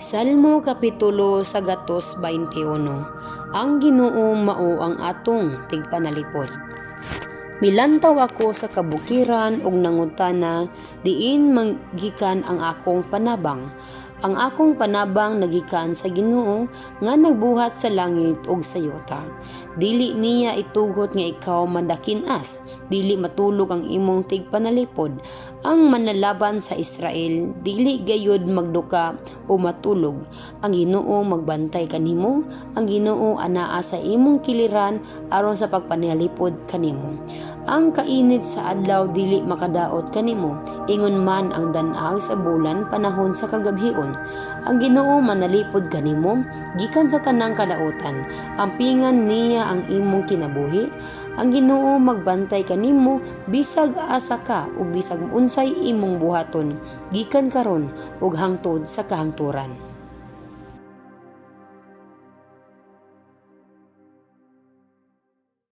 Salmo Kapitulo 121. Ang Ginoo mao ang atong tigpanalipod. Milantaw ako sa kabukiran ug nangutana, "Diin manggikan ang akong panabang?" Ang akong panabang nagikan sa Ginoo nga nagbuhat sa langit ug sa yuta. Dili niya itugot nga ikaw madakinas, dili matulog ang imong tigpanalipod. Ang manlalaban sa Israel dili gayud magduka o matulog. Ang Ginoo magbantay kanimo, ang Ginoo anaa sa imong kiliran aron sa pagpanalipod kanimo. Ang kainit sa adlaw dili makadaot kanimo, ingon man ang dan-ag sa bulan panahon sa kagabhion. Ang Ginoo manalipod kanimo gikan sa tanang kadautan. Ampingan niya ang imong kinabuhi. Ang Ginoo magbantay kanimo bisag asa ka ug bisag unsay imong buhaton, gikan karon ug hangtod sa kahangturan.